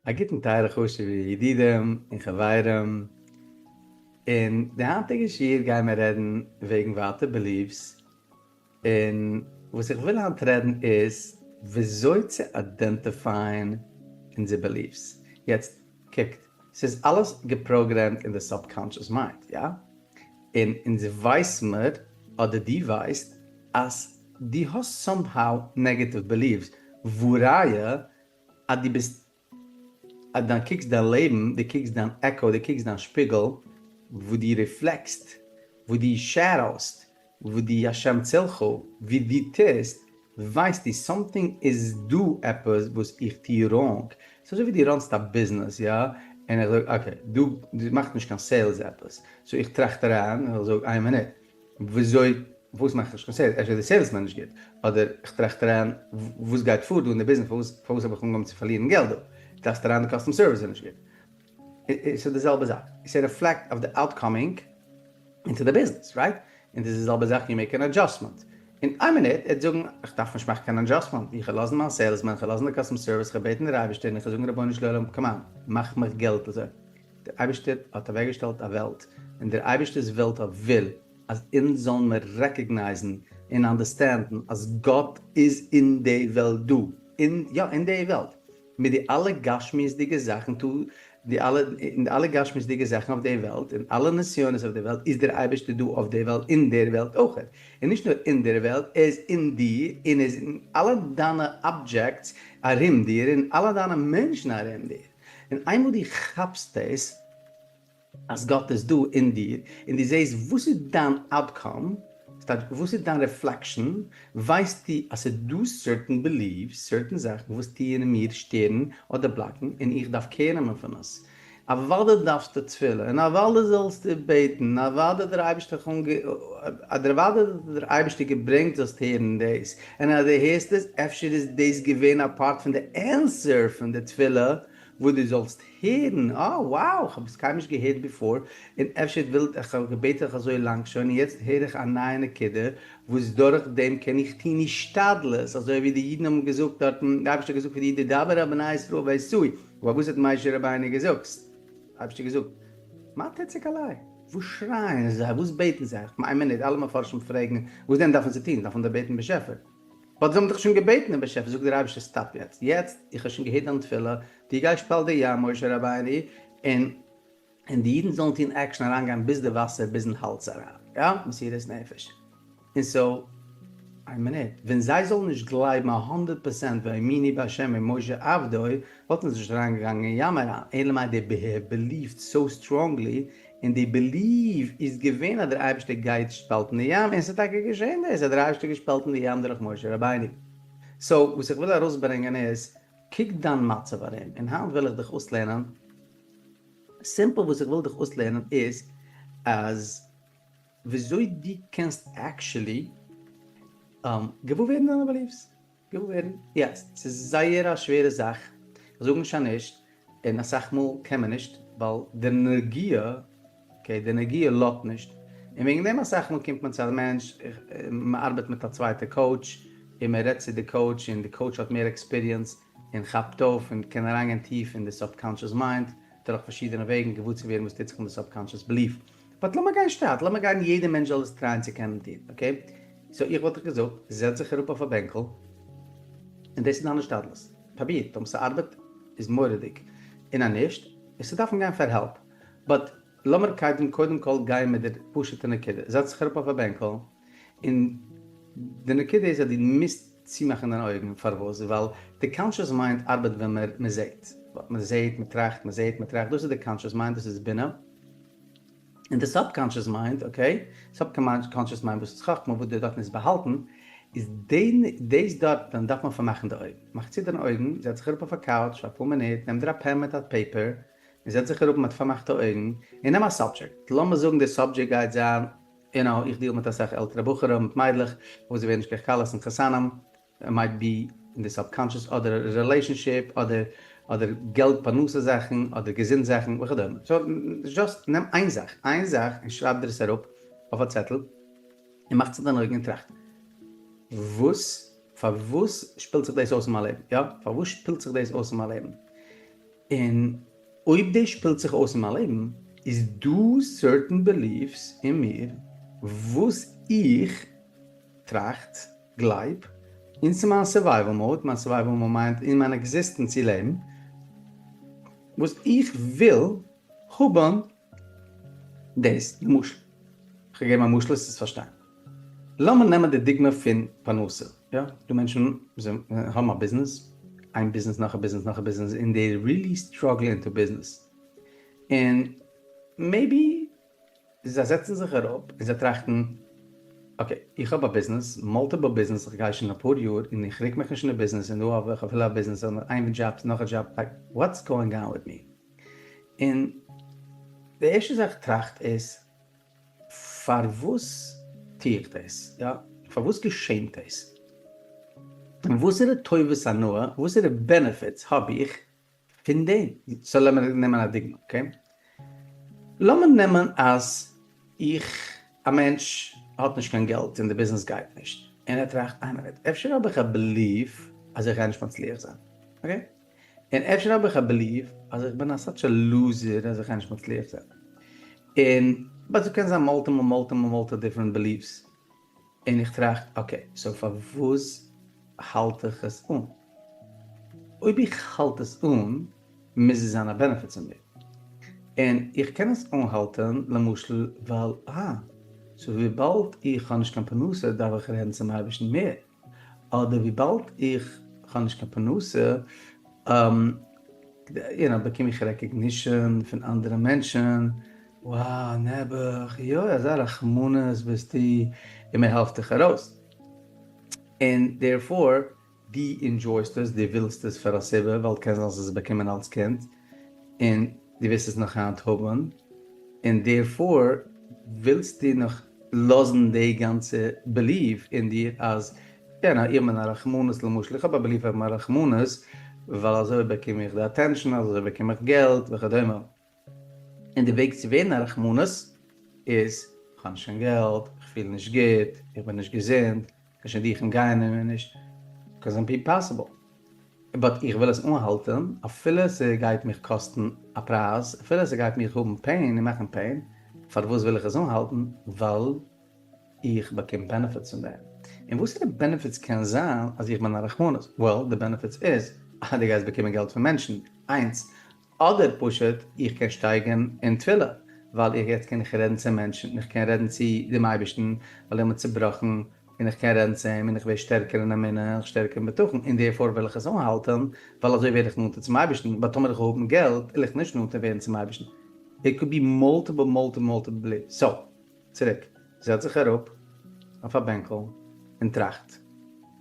א גוטן טייערע חשוב'ע ידידים און חברים, אין די היינטיגע שיעור גייען מיר רעדן וועגן ווייטער beliefs, און וואס איך וויל היינט רעדן איז וויאזוי צו identify ען אונזער beliefs. יעצט קוקט, ס'איז אלעס געפראגרעמט אין די subconscious mind, יא? און אונז ווייס מיר, אדער דו ווייסט, אז דו האסט somehow negative beliefs, והא ראיה אז דו ביסט אז דיין קוקסט דיין לעבן, דו קוקסט דיין עקא, דו קוקסט דיין שפיגל, וואו דו reflect סט, וואו דו shadow סט, וואו דו השם צלך, ווי דו טוסט, ווייסטו something איז דא עפעס וואס איך טו wrong, ס'איז אזוי ווי דו run סט א ביזנעס יא, און איך זאג okay, דא מאכט נישט קיין sales עפעס, so איך טראכט אריין און איך זאג איין מינוט, וויאזוי וואס מאכט נישט קיין sales, אפשר איז די salesman נישט גוט, אדער איך טראכט אריין וואס גייט פאר דא אין די ביזנעס, פארוואס פארוואס האב איך אנגעהויבן צו פארלירן געלט דא, טראכסט אריין די customer service איז נישט גוט, ס'איז די זעלבע זאך, ס'איז reflect אויף די outcoming into די ביזנעס, right? און דאס איז די זעלבע זאך you make an adjustment, אין איין מינוט ער וועט זאגן איך דארף נישט מאכן קיין adjustment, איך וועל לאזן מיין salesman, איך וועל לאזן די customer service, איך וועל בעטן דער אייבערשטער און איך וועל זאגן רבונו של עולם come on מאך מיך געלט אזוי. דער אייבערשטער האט אוועקגעשטעלט א וועלט, און דער אייבערשטער'ס וועלט האט וויל אז אונז זאלן מיר recognize ן און understand ן אז גאט איז אין די וועלט דא, אין יא אין די וועלט, מיט די אלע גשמיות'דיגע זאכן טא די אלע אין די אלע גשמיות'דיגע זאכן אויף די וועלט, און אלע נסיונות אויף די וועלט, איז דער אייבערשטער דא אויף די וועלט אין דער וועלט אויכעט, און נישט נאר אין דער וועלט, ער איז אין דיר, און ער איז אין אלע דיינע objects ארום דיר, און אלע דיינע מענטשן ארום דיר. און איינמאל דו כאפסט דאס אז גאט איז דא אין דיר, און דו זעסט וואס איז דיין outcome, ס'טייטש וואס איז דיין reflection, ווייסטו אז ס'איז דא certain beliefs, certain זאכן וואס טוען מיר שטערן אדער block ן, און איך דארף care נעמען פון עס. אוודאי דארפסטו תפילה, און אוודאי זאלסטו בעטן, און אוודאי דער אייבערשטער האט דער אייבערשטער געברענגט זאלסט הערן דאס, און אז דו הערסט עס, אפשר איז דאס געווען א part פון די answer פון די תפילה וואס דו זאלסט הערן, אה wow איך האב עס קיינמאל נישט געהערט before, און אפשר וויל איך האב געבעטן איך אזוי לאנג שוין און יעצט הער איך א נייע נקודה וואס דורך דעם קען איך טון השתדלות, אזוי ווי די אידן האבן געזאגט דארטן, די אייבערשטער האט געזאגט פאר די אידן דבר אל בני ישראל ויסעו, אבער וואס האט משה רבינו געזאגט? אייבערשטער געזאגט, מה תצעק אלי? וואס שרייען זיי? וואס בעטן זיי? כ'מיין מינוט, אלע מפרשים פרעגן, וואס דען דארפן זיי טון? דארפן זיי בעטן באשעפער? but זיי האבן דאך שוין געבעטן דעם באשעפער, זאגט דער אייבערשטער stop יעצט, יעצט, איך האב שוין געהערט דיין תפילה, דו גיי שפאלט די ים, משה רבינו, און און די אידן זאלן טון action אריינגיין ביז די וואסער ביזן האלז אריין, יא, מסירות נפש. און so, איין מינוט, ווען זיי זאלן נישט גלייבן א הונדערט פראצענט והאמינו בה' ובמשה עבדו, וואלטן זיי נישט אריינגעגאנגען אין ים אריין, אלא מאי they believed so strongly, און די belief איז געווען אז דער אייבערשטער גייט שפאלטן די ים, און ס'איז טאקע געשען דאס אז דער אייבערשטער האט געשפאלטן די ים דורך משה רבינו. so וואס איך וויל ארויסברענגען איז, קוק דיין מצב ארום, און היינט וויל איך דיך אויסלערנען, simple וואס איך וויל דיך אויסלערנען איז, אז וויאזוי דו קענסט actually געוואר ווערן דיינע beliefs, געוואר ווערן, יעצט ס'איז זייער א שווערע זאך, איך זאג נישט אז נישט, און אסאך מאל קען מען נישט, ווייל די נגיעה, okay, די נגיעה לאזט נישט, און וועגן דעם אסאך מאל קומט מען צו א מענטש, מען ארבעט מיט א צווייטע coach, און מען רעדט צו די coach, און די coach האט מער experience, און כאפט אויף, און קען אריינגיין טיף אין די subconscious mind, דורך פארשידענע וועגן געוואר צו ווערן וואס טוט זיך אין די subconscious belief. but לאמיר גיין שטאט, לאמיר גיין יעדע מענטש זאל עס try ען צו קענען טון, okay? so איך וואלט דיך געזאגט, זעץ זיך אראפ אויף א בענקל, און דאס איז דיין השתדלות, פראביר, טאמער ס'ארבעט איז מורא'דיג, און אז נישט, וועסטו דארפן גיין פאר help, but לאמיר קודם קודם כל גיין מיט די פשוט'ע נקודה, זעץ זיך אראפ אויף א בענקל, און די נקודה איז אז דו מוזט צומאכן דיינע אויגן, פארוואס? ווייל די conscious mind ארבעט ווען מען זעט, מען זעט, מען טראכט, מען זעט, מען טראכט, דאס איז די conscious mind, דאס איז בינה, און די subconscious mind, okay, subconscious mind וואס איז חכמה, וואס דארטן איז באהאלטן, איז דאס דארטן דארף מען פארמאכן די אויגן, מאך צו דיינע אויגן, זעץ זיך אראפ אויף א couch פאר אפאר מינוט, נעם דיר א pen מיט א paper, און זעץ זיך אראפ מיט פארמאכטע אויגן, און נעם א subject, לאמיר זאגן די subject גייט זיין, you know, איך deal מיט אסאך עלטערע בחורים מיט מיידלעך וואס זיי ווערן נישט קיין כלות און חתנים, might be אין די subconscious אדער relationship אדער אדער געלט פרנסה זאכן אדער געזונט זאכן וכדומה, so just נעם איין זאך, איין זאך און שרייב דיר עס אראפ אויף א צעטל און מאך צו דיינע אויגן און טראכט וואס פארוואס שפילט זיך דאס אויס אין מיין לעבן, יא פארוואס שפילט זיך דאס אויס אין מיין לעבן? און אויב דאס שפילט זיך אויס אין מיין לעבן, איז דא certain beliefs אין מיר וואס איך טראכט, גלייב, און ס'איז מיין survival mode, מיין survival mode מיינט אין מיין עקזיסטענץ צו לעבן, וואס איך וויל האבן דאס, למשל, כ'וועל געבן א משל עס צו פארשטיין. לאמיר נעמען די דוגמא פון פרנסה, יא, דא מענטשן וואס האבן א ביזנעס, איין ביזנעס נאך א ביזנעס נאך א ביזנעס, און they really struggle into business, און maybe זיי זעצן זיך אראפ און זיי טראכטן, okay, איך האב א ביזנעס, multiple ביזנעס, איך גיי שוין אפאר יאר און איך רוק מיך נישט אין די ביזנעס, און דא האב איך אפילו א ביזנעס, און איין דזשאב נאך א דזשאב, like what's going on with me? און די ערשטע זאך איך טראכט איז, פארוואס טו איך דאס? יא, פארוואס געשענט דאס? און וואסערע טובת הנאה, וואסערע benefits האב איך פון דעם? so לאמיר נעמען א דוגמא, okay? לאמיר נעמען אז איך, א מענטש האט נישט קיין געלט און די ביזנעס גייט נישט, און ער טראכט, איין מינוט, אפשר האב איך א belief אז איך גיי נישט מצליח זיין, okay? און אפשר האב איך א belief אז איך בין א such a loser אז איך גיי נישט מצליח זיין. און but ס'קען זיין multiple multiple multiple different beliefs. און איך טראכט okay, so פארוואס האלט איך עס אן? אויב איך האלט עס אן מוז עס זיין א benefit צו מיר. און איך קען עס אנהאלטען למשל ווייל אה, so וויבאלד איך האב נישט קיין פרנסה דארף איך רעדן צום אייבערשטן מער. אדער וויבאלד איך האב נישט קיין פרנסה, you know, באקום איך recognition פון אנדערע מענטשן, wow, נעבעך, יוי, אזא רחמנות ביסטו, און מען העלפט דיך ארויס. און therefore, דו enjoy סט עס, דו ווילסט עס פאר א סיבה, ווייל קען זיין האסט עס באקומען אלס קינד, און דו ווילסט עס נאך היינט האבן, און therefore ווילסטו נאך לאזן די גאנצע belief אין דיר אז יא נא איך בין א רחמנות למשל איך האב א belief איך בין א רחמנות ווייל אזוי באקום איך די attention אזוי באקום איך געלט וכדומה און די וועג צו ווערן א רחמנות איז איך האב נישט קיין געלט איך פיל נישט גוט איך בין נישט געזונט קיין שידוכים גייען מיר נישט קען זיין possible. but איך וויל עס אנהאלטען אפילו ס'גייט מיך קאסטן א פרייז, אפילו ס'גייט מיך האבן pain און מאכן pain, פארוואס וויל איך עס אנהאלטן? ווייל איך באקום benefits פון דעם. און וואסערע benefits קען זיין אז איך בין א רחמנות? well די benefits איז אז דו גייסט באקומען געלט פון מענטשן, איינס, אדער פשוט איך קען שטייגען אין תפילה, ווייל איך יעצט קען איך רעדן צו מענטשן, איך קען רעדן צו דעם אייבערשטן, ווייל איך בין צובראכן, און איך קען רעדן צו אים, און איך ווער שטערקער אין אמונה, און שטערקער אין בטחון, און therefore וועל איך עס אנהאלטען, ווייל אזוי ווער איך נאנטער צום אייבערשטן, but טאמער איך וועל האבן געלט, וועל איך נישט נאנטער ווערן צום אייבערשטן. It could be multiple multiple multiple beliefs. So, צוריק, זעץ זיך אראפ אויף א בענקל און טראכט,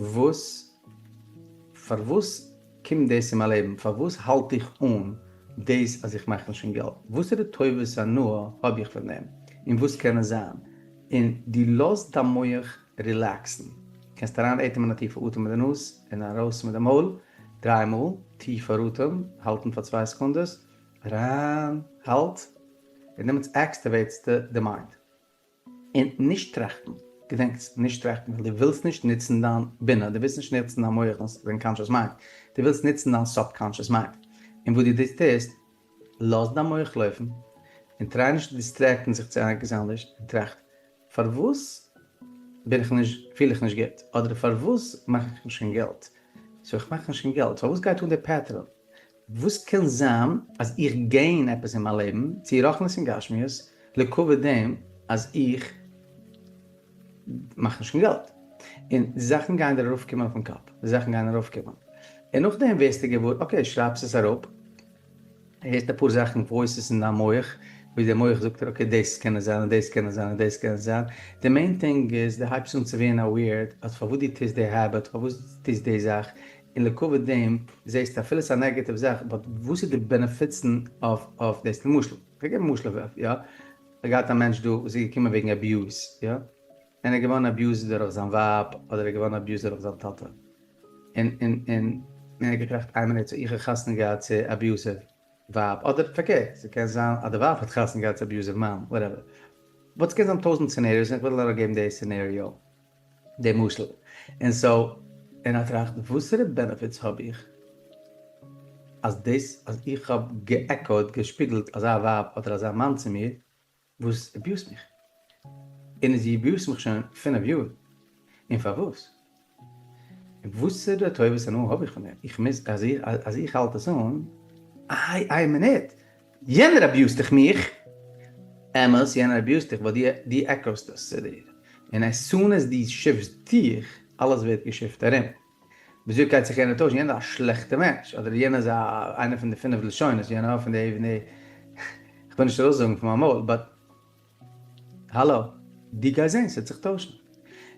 וואס, פארוואס קומט דאס אין מיין לעבן? פארוואס האלט איך אן דאס אז איך מאך נישט קיין געלט? וואסערע טובת הנאה האב איך פון דעם? און וואס קען עס זיין? און דו לאזט דיין מח relax ן. קענסט אריין אטעמען א טיפע אטעם מיט די נאז און ארויס מיט די מויל דריי מאל, טיפער אטעם, האלטן פאר צוויי סעקונדעס, אריין, האלט, און דעמאלטס activate סטו די mind. און נישט טראכטן, געדענקטס, נישט טראכטן, ווייל דו ווילסט נישט נוצן דיין בינה, דו ווילסט נישט נוצן דיין מח, דיין conscious mind, דו ווילסט נוצן דיין subconscious mind, און וואס דו טוסט, לאז דיין מח לויפן, און try נישט צו distract ן זיך צו ערגעץ אנדערש, און טראכט, פארוואס בין איך נישט, פיל איך נישט גוט, אדער פארוואס מאך איך נישט קיין געלט, so איך מאך נישט קיין געלט, פארוואס גייט אן די pattern, וואס קען זיין אז איך gain עפעס אין מיין לעבן, צו רוחניות און גשמיות, לכבוד דעם אז איך מאך נישט קיין געלט. און די זאכן גייען דיר ארויפקומען אויפן קאפ, די זאכן גייען ארויפקומען. און נאכדעם ווערסטו געוואר, okay, שרייבסט עס אראפ, הערסט אפאר זאכן, voices אין דיין מח, ווי דער מח זאגט דיר, okay, דאס קען עס זיין, און דאס קען עס זיין, און דאס קען עס זיין. די main thing איז, דו הייבסט אן צו ווערן aware אז פארוואס דו טוסט די habit, פארוואס דו טוסט די זאך, און לכבוד דעם זעסטו אפילו ס'איז א negative זאך, but וואס איז די בענעפיטסן אויף דאס? למשל, כ'וועל געבן א משל אויף יא, כ'האב געהאט א מענטש דא וואס איז געקומען וועגן abuse, יא, און ער איז געווארן abused דורך זיין ווייב, אדער ער איז געווארן abused דורך זיין טאטע, און און און ער האט געטראכט איין מינוט, so איך האב חתונה געהאט צו abusive ווייב, אדער פארקערט, ס'קען זיין אז די ווייב האט חתונה געהאט צו abusive מאן, whatever, but ס'קען זיין טויזענט scenarios, און איך וויל נאר געבן די scenario. די משל, און so, און ער טראכט וואסערע benefits האב איך? אז דאס אז איך האב גע-echo ט, געשפיגלט אזא ווייב אדער אזא מאן צו מיר וואס abuse ט מיך, און זי abuse ט מיך שוין פינף יאר, און פארוואס? און וואסערע טובת הנאה האב איך פון דעם? איך מוז אז איך אז איך האלט עס אן, איי איין מינוט, יענער abuse ט דאך מיך, אמת יענער abuse ט דיך ווייל דו echo סט עס צו דיר, און as soon as דו shift סט דיך, אלעס ווערט גע shift ארום. וויאזוי גייט זיך יענער טוישן? יענער איז א שלעכטע מענטש, אדער יענער איז א איינער פון די פינף לשונות, יענער פון די פון די, כ'וויל נישט ארויסזאגן פון מיין מויל, but האלא, דו גייסט זען ס'וועט זיך טוישן.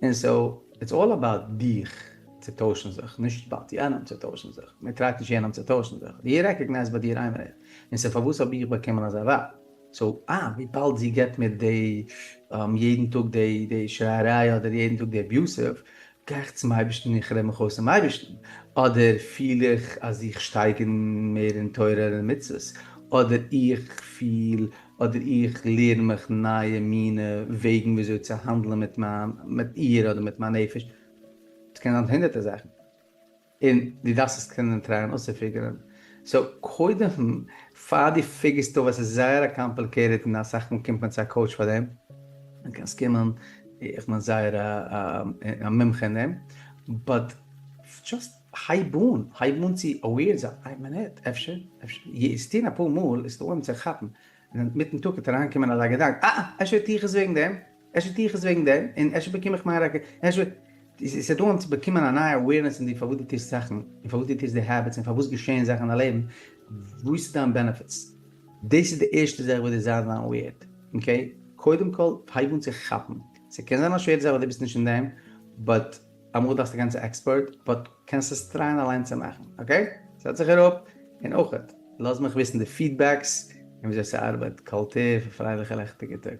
און so, it's all about דיך צו טוישן זיך, נישט about יענעם צו טוישן זיך. מען try ט נישט יענעם צו טוישן זיך. דו recognize ביי דיר איין מינוט. און so פארוואס האב איך באקומען אזא ווייב? so, אה, וויבאלד זי געבט מיר די יעדן טאג די די שרייעריי אדער יעדן טאג די abusive, גיי איך צום אייבערשטן און איך רעד מיך אויס צום אייבערשטן, אדער פיל איך אז איך שטייג מער אין תורה און אין מצוות, אדער איך פיל, אדער איך לערן מיך נייע מינע וועגן וויאזוי צו האנדלען מיט מיין, מיט איר אדער מיט מיין נפש, עס קען זיין הונדערטער זאכן. און דו דארפסט עס קענען try ען אויסצו figure ען. so קודם פאר דו figure סט אויס, עס איז זייער א complicated און אסאך מאל קומט מען צו א coach פאר דעם, דו קענסט קומען, איך בין זייער א מומחה אין דעם, but just הייב אן, הייב אן צו aware זיין, איין מינוט, אפשר, אפשר, עס טון אפאר מאל איז אנהויבן צו כאפן, און אינמיטן טאג וועט אריינקומען אזא געדאנק, אה, אפשר טו איך עס וועגן דעם, אפשר טו איך עס וועגן דעם, און אפשר באקום איך מיין רעקארד, אפשר, עס איז דא אן צו באקומען א נייע awareness אין דיר פארוואס דו טוסט זאכן, און פארוואס דו טוסט די habits, און פארוואס געשעען זאכן אין דיין לעבן, וואס איז דיין benefits. דאס איז די ערשטע זאך וואס דו זיי זיין aware, okay? קודם כל הייב אן צו כאפן, ס'קען זיין א שווערע זאך ווייל דו ביסט נישט אין דעם, but אמאל דארפסטו גיין צו expert, but קענסט עס try ען אליין צו מאכן, okay? זעץ זיך אראפ, און אויכעט לאז מיך וויסן די feedbacks און וויאזוי ס'ארבעט, כל טוב, א פרייליכע לעכטיגע טאג.